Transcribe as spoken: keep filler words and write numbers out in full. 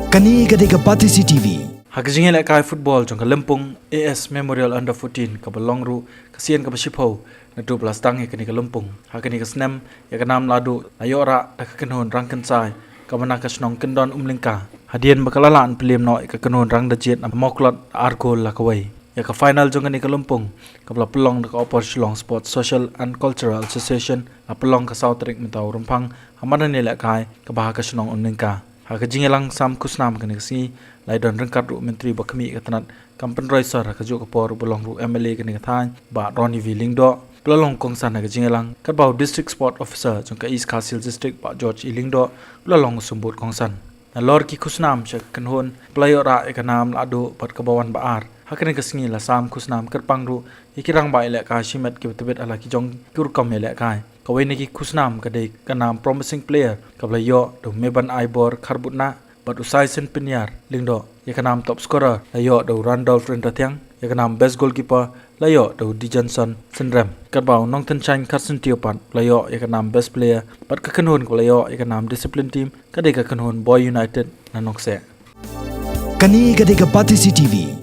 Kane ka dei ka Batesi T V. Ha ka jingïalehkai football jong ka lympung A S Memorial Under fourteen kaba long ruh ka sien kaba shiphew, naduh ba la sdang ïa kane ka lympung. Ha kane ka snem, ïa ka nam Lahduh la ïoh rah da ka kynhun Rangkynsai kaba na ka shnong Kyndon Umlyngka, hadien ba ka la lah ban pynliem noh ïa ka kynhun Rangdajied na Mawklot ar gol la kawei. Ïa ka final jong kane ka lympung, kaba la pynlong da ka Upper Shillong Sports Social and Cultural Association, la pynlong ka saw tarik mynta u Rymphang ha madan ïalehkai kaba ha ka shnong Umlyngka. Ha ka jingïalang sam khusnam kane ka sngi, la ïadon ryngkat ruh u Myntri ba khmih ka tnat kam pynroi sor ha kajuh ka por uba long ruh u M L A kane ka thaiñ, Bah Ronnie V Lyngdoh, ba la long kongsan ha ka jingïalang, katba u District Sport Officer jong ka East Khasi Hills District, Bah George E Lyngdoh, u la long u symbud kongsan. Nalor ki khusnam sha ka kynhun ba la ïoh rah ïa ka nam Lahduh bad kaba wan ba ar, ha kane ka sngi la sam khusnam kyrpang ruh ïa ki rangbah ïalehkai shimet kiba tbit ha la ki jong ki rukom ïalehkai. Kawei na ki khusnam ka dei ka nam Promising Player kaba la ïoh da u Meban Aibor Kharbutnah, bad u Saisen Pynïar Lyngdoh. Ïa ka nam Top Scorer la ïoh da u Randolph Ryntathiang. Ïa ka nam Best Goalkeeper la ïoh da u Dijonson Synrem. Katba u Nongthynnshaiñ Kharsyntiaw pat la ïoh ïa ka nam Best Player, bad ka kynhun kaba la ïoh ïa ka nam Discipline Team ka dei ka kynhun Boy United na Nongkseh. Kane ka dei ka Batesi T V.